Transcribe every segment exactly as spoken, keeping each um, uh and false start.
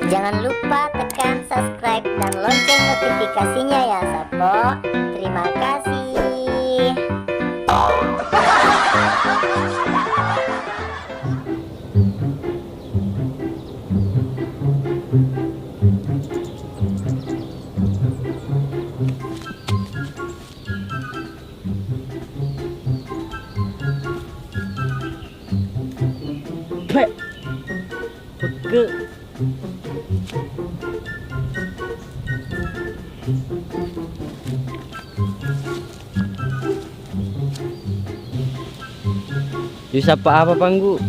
Jangan lupa tekan subscribe dan lonceng notifikasinya ya, Sappo. Terima kasih. Pek. Peke. Yu, sappa apa, Panggu?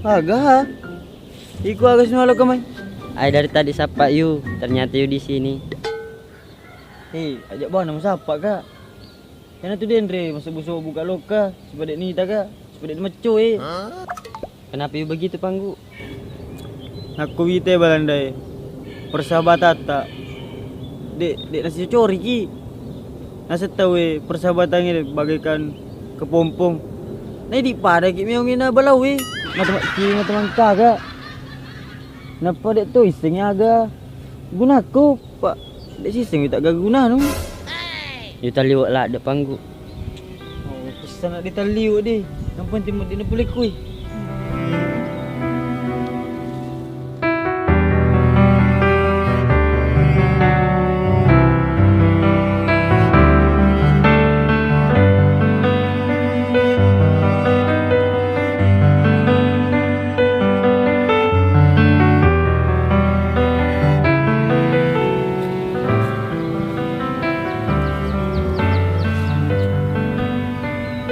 Aga? Iko aga sinola kemai? Ai, dari tadi sappa yu, ternyata yu di sini. Eh, ajak bawa nama sappa, Kak? Karena tu denre, masa buso buka loka, supaya dek nita, Kak, supaya dek macco, eh. Kenapa yu begitu, Panggu? Nakko wite Balandae, persahabatatta, dek, dek nasi cori ki. Nasa tau, eh, persahabatan ini bagaikan kepompong. Nah, di pada ki meong ina balau, eh. Mata, ki mata mangkaga. Nappa dek to iseng aga gunaku, Pak. Dek siseng tak gaga gunanu. Yu talliwe' ladde, Panggu. Oh, pesan nak ditalliwe' deh. Yang penting mau dina pulekui.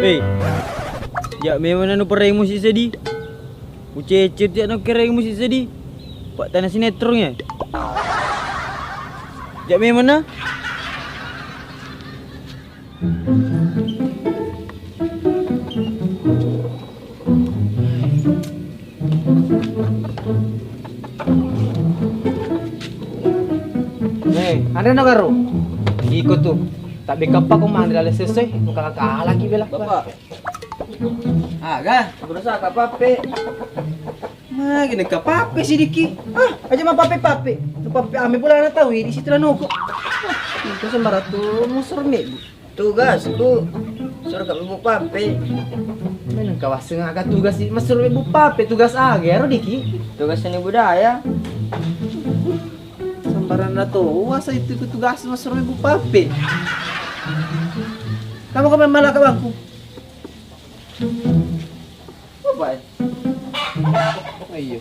Eh, ya memang anu pereng musik sedih. Ucecet ya no kereng musik sedih. Pak tanah sinetron ya. Ya memang na. Eh, anre no garo. Iko tu. Tapi kappa ko manre ale sesoi, muka kala ki bela. Bapak. Aga, berusaha ka pape. Magi ne ka pape sidiki. Ah, aja ma pape-pape. Pape ame pula na tahu di situ noko. Itu sembarang tu musur megu. Tugasku, suruh kamu bu pape. Meneng kawaseng aga tugas di mesur bu pape, tugas aga ero diki? Tugas seni budaya. Sembarang na to, uasa itu ke tugas mesur bu pape. Kamu kau malah ke bangku. Apa, eh? Iya.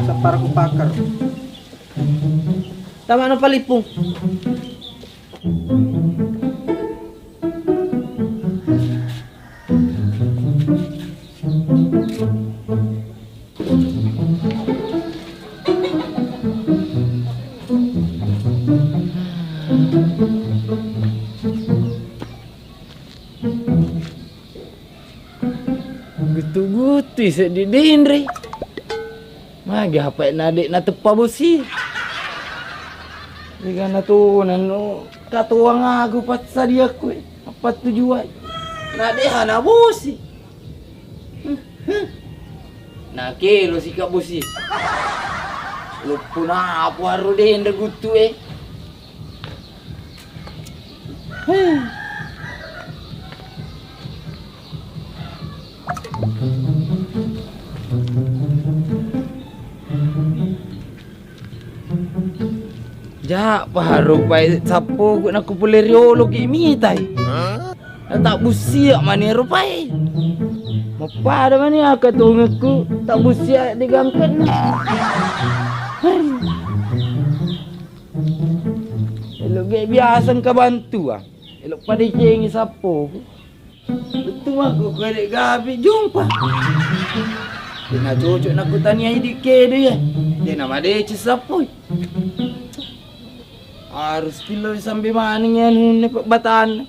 Sapar ku pakar. Tama no palipung. Guttu-guttu i seddi denre. Magi apa na de' nateppa bosi. Digana tu nanu katuang aku patsadiakku, eh. Apa tujuan? Na de' hana bosi. Nakelo sika bosi. Luppu na apu aru denre guttu, eh. Ja, paharupai sappoku nakku pole riolo ki mitai. Natabbusia mani rupai. Mappada mani aka tongekku tabbusia digangkenna. Elo ge biasa engka bantuang. Elo padecengi sappoku. Bettu mako ko de' gapi jumpa. Dena cocok nakutani idi' kedo ya. Dena madeceng sappoi. Harus kilo sambil maning ya nunne pebbatanna.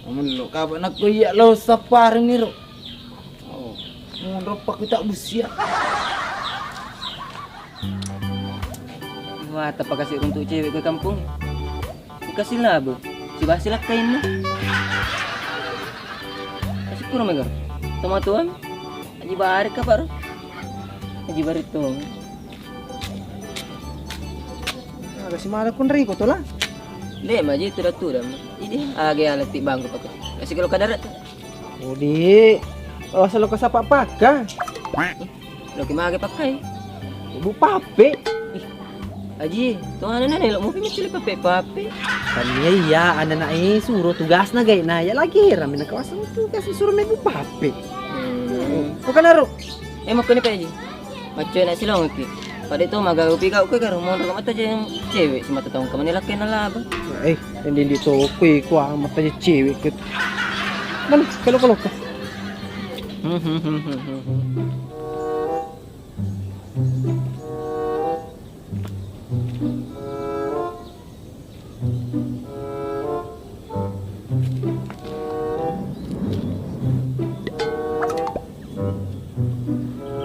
Amun lo kaba nakko iya lo sappareng iro. Oh, munro pakku tabbusia. Wah, tapakasi runtuk cewek ke kampung. Kasih labu, coba silakkainna. Kasih kurang megar. Tomatuang, Aji Barek ka baru. Aji Barek tu. Aga si mala kunriko tola? De maji tu datu dam. Idi aga yang letih bangku pakai. Kasih kalau kadar tu. Udi, oh selalu kasapa pakka. Lo ki mage pakkai. Ibu pape. Aji, to anak-anak lo mau pilih pape pape. Kan iya iya anak-anak eh suruh tugasna gaina ya lagi ramai kawasan tugas suruh main bu pape. Hmm. Bukan aru. Eh mau kene Pak Aji. Maccoe na silongekki. Pada to magaga piga ko karo monro mata je cewek si mata taung kemana lakke na laba. Eh, yang di toko iku mata je cewek ke. Man, kalau kalau ka.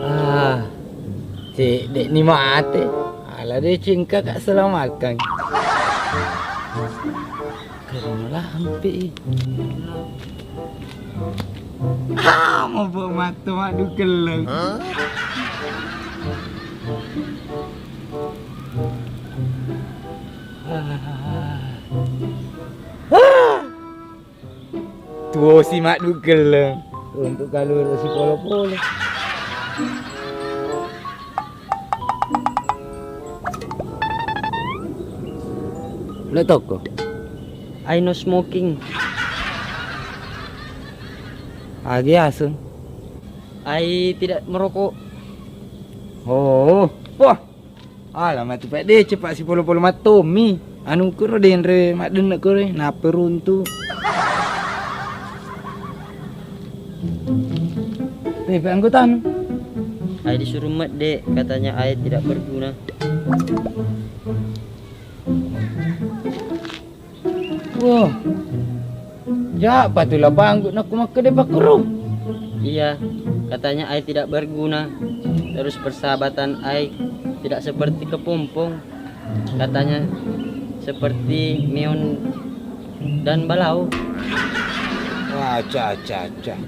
Ah, cedde ni mate. Ala de cengka kak selamatkan. Karena lampe. Ah, mau buat mata mak dukelleng. Ah. Tuo si mak dukelleng. Untuk kaluru si polo-polo. Lo toko. I no smoking. Agi aseng. I tidak merokok. Oh, wah. Ala matu pede cepak si polo-polo mattomi. Anu kuro denre madenne kuro naperuntu. Pepe anggotanu. Ai disuruh medde, katanya ai tidak berguna. Wah, ja patu lapanggu nakku makkede pakkuru. Iya, katanya ai tidak berguna. Terus persahabatan ai tidak seperti kepompong. Katanya seperti meon dan balau. Wah, ca ca ca.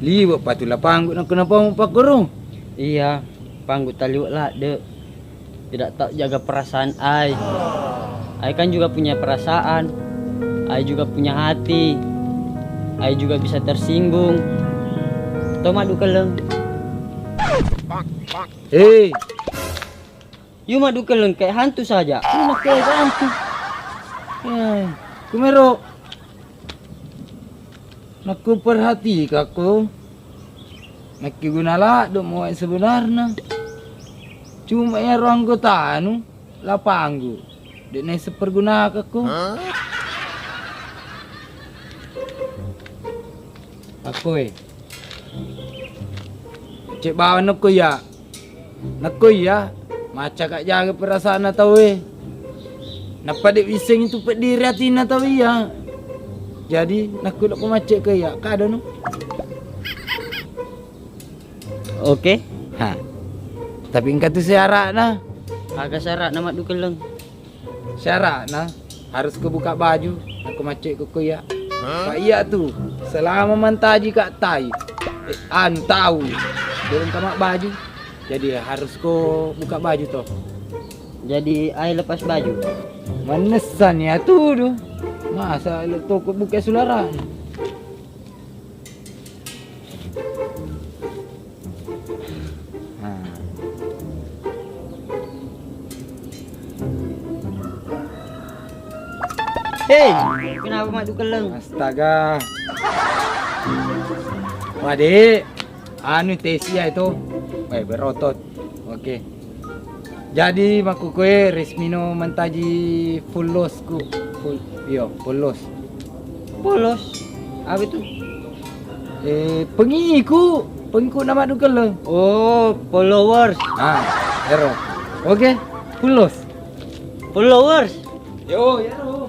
Liwe patu lapanggu nakku napamu pakkuru. Iya, panggu taliwe ladde. Tidak tahu jaga perasaan ai. Ai kan juga punya perasaan. Ai juga punya hati. Ai juga bisa tersinggung. Toh madu keleng. Hei, you madu keleng kayak hantu saja. Ini kayak hantu. Eh, kumero. Nakku perhatikakku, makkeguna ladde mua sebenarna. Cuma iyaro anggotanu lapanggu, de naisseng pergunakakku. Akkoe. Cek bawang nakko iya. Nakko iya, maccaka jaga perasaanna tauwe. Nappa de wissengngi tu peddiri atinna tau iya. Jadi nakko loko maccekka iya, kadano. Oke. Ha. Tapi engka tu syaratna. Aga syaratna maddu kelleng? Syaratna harus ko buka baju, aku macet ko iya. Pak iya tu, selama mantaji kak tai, eh, anu tau, belum kama baju. Jadi harus ko buka baju toh. Jadi ai lepas baju. Manessan ya tu du. Masa le toko buka sulara. Hei, kenapa mak dukelleng? Astaga. Wade, anu tesi ya itu. Eh, berotot. Oke. Jadi makkukue resmino mantaji followers-ku. Fol-, iyo, followers. Followers? Apa itu? Eh, pengiku, pengiku nama dukelleng. Oh, followers. Ah, ero. Oke, followers. Followers. Yo, ero.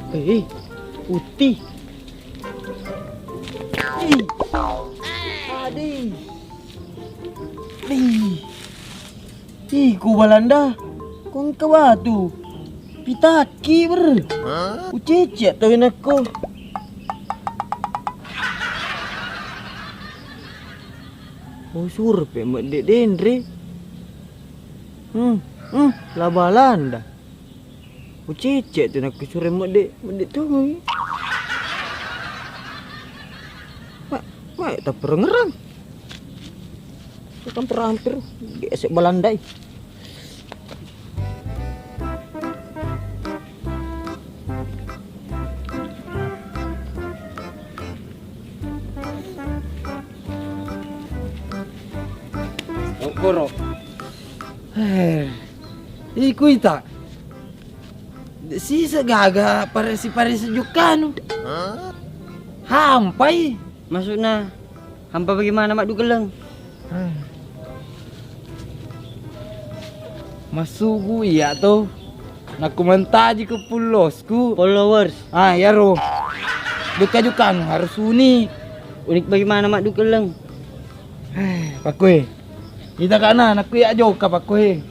Eh, eh, uti. Ih. Adi. Ih. Ih, ku Balanda. Kong ke batu. Pitaki, ber. Ucece tau inakko. Oh, surpe medde denre. Hmm, hmm, la Balanda. Ucece tu nakku sure medde, medde tu. Ma, ma tapperengerang. Kan hampir-hampir gesek Balandai. Okkoro. Eh, ikuita. Sisa gaga paresi-paresi jukkanu. Hampai. Maksudna, hampa bagaimana, Mak Dugelleng? Masugu iya to. Nakku mentaji ke pullosku. Followers. Ah, iyaro. Jukka-jukkanu harus unik. Unik bagaimana, Mak Dugelleng? Eh, Pakkue. Ita kana, nakku iya jokka, Pakkue.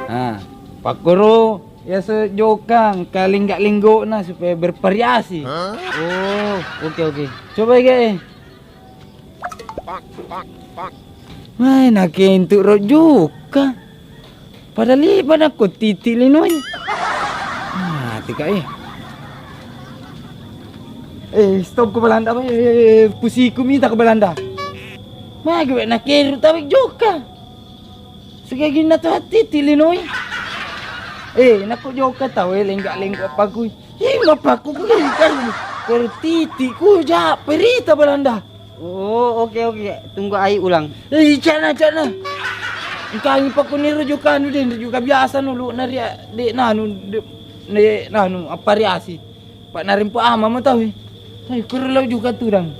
Ah, pakkoro yase jokka engka lingga-linggokna supaya bervariasi. Oh, oke, oke. Coba, Ge. Mai nakentu ro jokka. Padahal iba nakko titi linoi. Mati ka, eh. Eh, stop ko Balanda, eh, eh, eh, pusiku mita ko Balanda. Magi we nakeru tawe jokka. Segaginna to titi linoi. Eh, nakko jokka tawe lengga-lengga pakui. Ih, mapakku ku ikan. Kero titi ku ja perita Balanda. Oh, oke, oke. Tunggu ai ulang. Eh, cana, cana. Engkangi pakku ni rujuk anu deh, rujuk biasa nulu nari de nanu de, de nanu apa riasi. Pak narimpu ama mau tahu. Eh, kurang juga turang.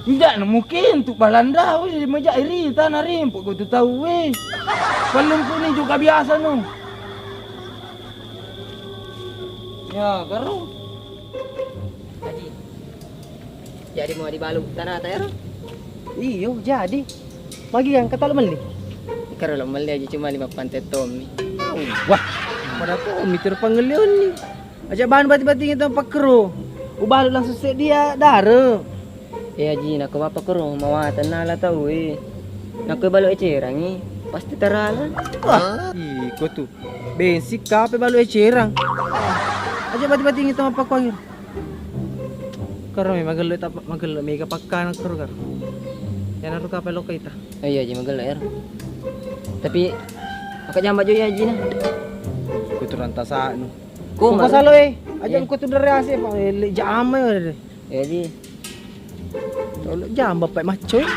Tidak nemu kentu Balanda, weh, maja iri tanah rimpu ku tu tahu, weh. Belum ku ni juga biasa no. Ya, karo. Jadi, jadi mau dibalu tanah ta ero? Iyo, jadi. Magi yang kata lo melli? Karo lo melli aja cuma lima pante tommi. Wah, pada tommi terpangelion ni. Aja bahan bati-bati ngitu pakkero. Ubalu langsung sedia dare. Eh, Aji, nako bapa kero mawatang nala tau, eh. Nako balu ecerangi, pasti tarala. Wah, iko tu. Bensi kape balu ecerang. Aja bati-bati ngitu mappakuang. Karo me magello ta, magello mega pakkana karo karo. Yana ruka pelo kaita. Eh, iya, Ji, magello ero. Tapi maka jamba jo ya, Ji, na. Kuturang tasanu. Ko Ko malu. Salo, eh. Aja Eh. Ko tu dari ase, Pak. Eh, le jama ya. Eh, Ji. Tolo jamba, Pak, maco, eh.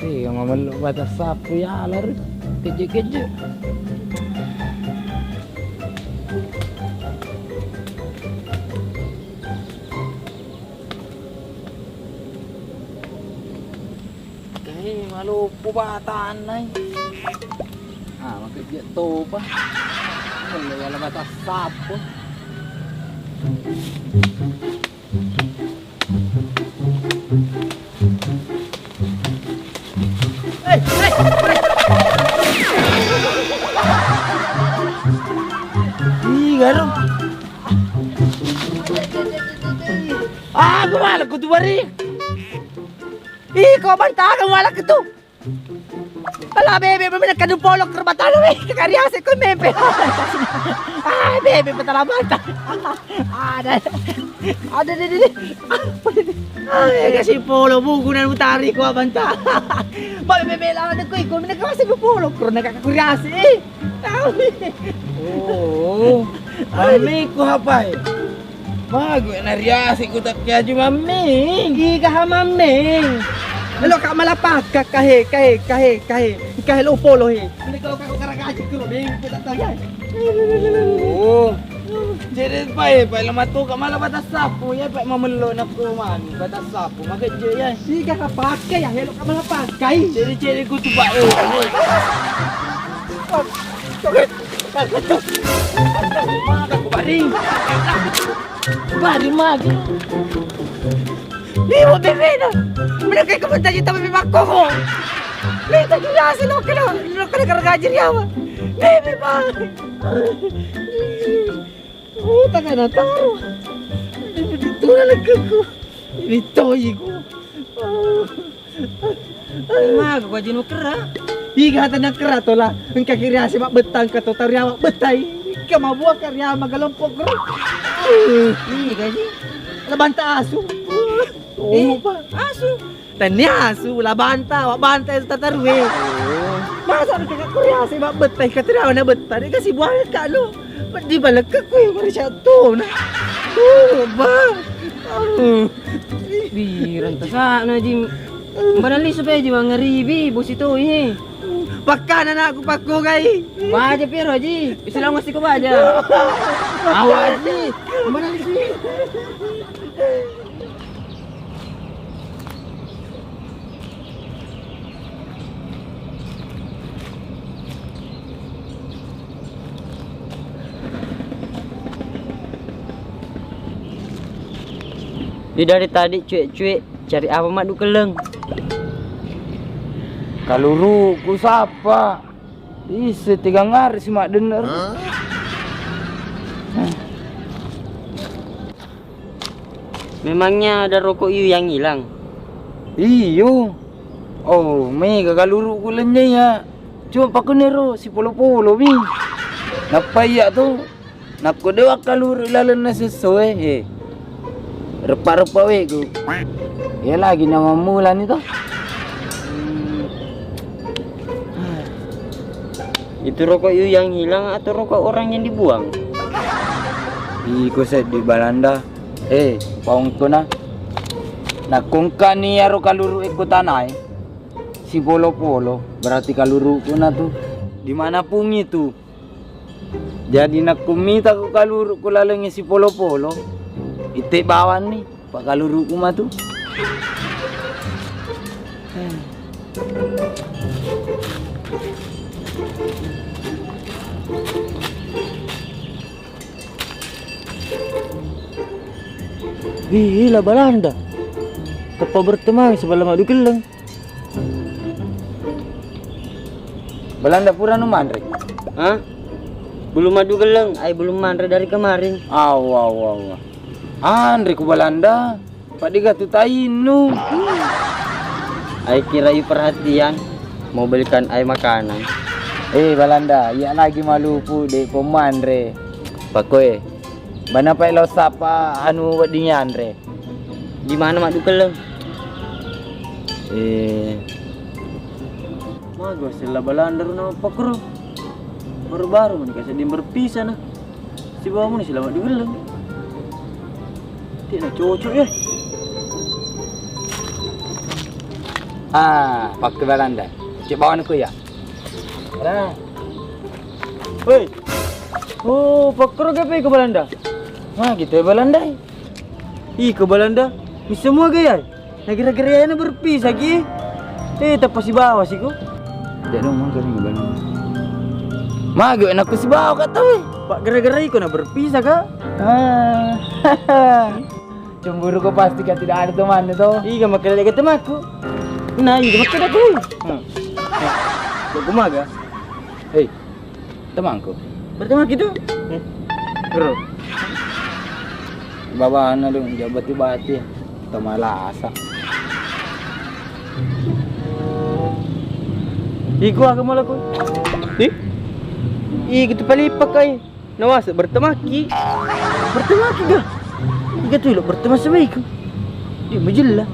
Iya, mamello batas sapu ya, lari. Keje-keje. Kae maloppo batanna, eh. Ah, makejje topa. Mello yala batas sapu. Eh, eh, eh. Ih, garong. Ah, gua malah kutu bari. Ih, kau bantahan malah kutu. Ala bebe, bebe, kadu polo kerbatalo, eh, kekariase ko mempe. Ah, bebe, betala mata. Ada, ada, ada, ada. Ah, ya, kasi polo, buku dan utari ko abanta. Bale bebe, lawan ko iko, mina kasi polo, kurna kakak kuriase, eh. Tahu. Oh, mami ku hapai. Magu na riase ku tak kiaju mami. Iga ha mami. Lo ka malapaka, kahe, kahe, kahe, kahe. Kahe lo polo he. Ini kalau kau kara gaji ku lo ding, kita tak ya. Oh. Jadi pai, pai lo matu ka mala batas sapu ya, pai mamello nakku mani batas sapu. Maka je ya. Iga ka pakai ya, lo ka malapakai. Jadi, jadi ku tu, Pak, eh. Bari. Bari magi. Liwa bebena. Mena kai ko mentaji tabe makko. Mena taji nasi lo kena, lo kena kara gaji riawa. Bebe ba. Oh, takana taro. Tuna lekkeku. Ini toyiku. Maga ko ajinu kera? Iga tana kera tola. Engka kiriase mabbetta, engka to tariawa bettai. Engka mabua kariama galompok kero. Iga ji? Labanta asu. Oh, eh, pa. Asu. Tenni asu, labanta, wa banta es tatarue. Oh. Masa engka kiriase mabbetta, engka tariawa na betta. Deka si buang ka lo. Di balekka kui mari satu na. Oh, ba. Oh. Di ranta sana ji. Mbana lisu pe ji mangaribi bosi to he. Pakkana nakku pakkogai. Baja pero ji. Istilah mesti ko baja. Awas ji. Mbana lisu. Di dari tadi cuek-cuek cari apa maddu kelleng? Kaluruku sapa? Isse tiga ngari si maddenner. Memangnya ada rokok Yu yang hilang? Iyo. Oh, mega kaluruku lenne ya. Cuma pakkuniro sipolo-polo mi. Nappa iya tu, nakko de wakkaluru lalenna sesso e, he. Reppa-reppa wegu. Iya lagi na mammulani to. Itu rokok Yu yang hilang atau rokok orang yang dibuang? Iko seddi Balanda. Eh, paongkona. Nakkongkani iyaro kaluru ekko tanae sipolo-polo, berarti kaluruku na tu. Dimanapun itu. Jadi nakko mita ku kaluruku lalengnge sipolo-polo, itte bawanni. Pakkaluruku matu. Ih, ila Balanda. Teppa berteman sebelah madu kelleng. Balanda pura nu manre? Hah? Belum madu geleng, ai belum manre dari kemarin. Awa, awa, awa. Anre ku Balanda, padega tu tainnu. Ai kirai perhatian, mau belikan ai makanan. Eh, Balanda, iya lagi malupu de ko manre. Pakoe, bana pai lo sapa anu wedding yanre. Di mana maddu kelleng? Eh. Mago sella Balanda ro na pakkuro. Baru-baru menikah sedih berpisah na. Sibawa muni selamat di kelleng. Tidak cocok ya. Ah, pakai Balanda. Cek bawaan ku ya. Nah. Woi. Oh, pakkuro gape ke Balanda? Nah, gitu ya Balanda. Iko Balanda, mi semua gaya. Nagira-gira yana berpisah ki. Eh, tappa sibawa siku. Tidak dong, mau kami Balanda. Mago anakku sibawa kata weh. Pak gara-gara iko na berpisah ka. Ah. Cemburu ko pasti ka tidak ada temannya toh. Iga makkeda dega temanku. Nah, iga makkeda ku. Hmm. Kok kumaga? Hei, temanku. Berteman gitu? Bro. Babana dong, jabati-bati. Temalasa. Iko aga mala ko? Ih? Ih, gitu palipak kai. Nawasa bertemaki. Bertemaki ga? Iga tu lo berteman sama iko. Dia majella.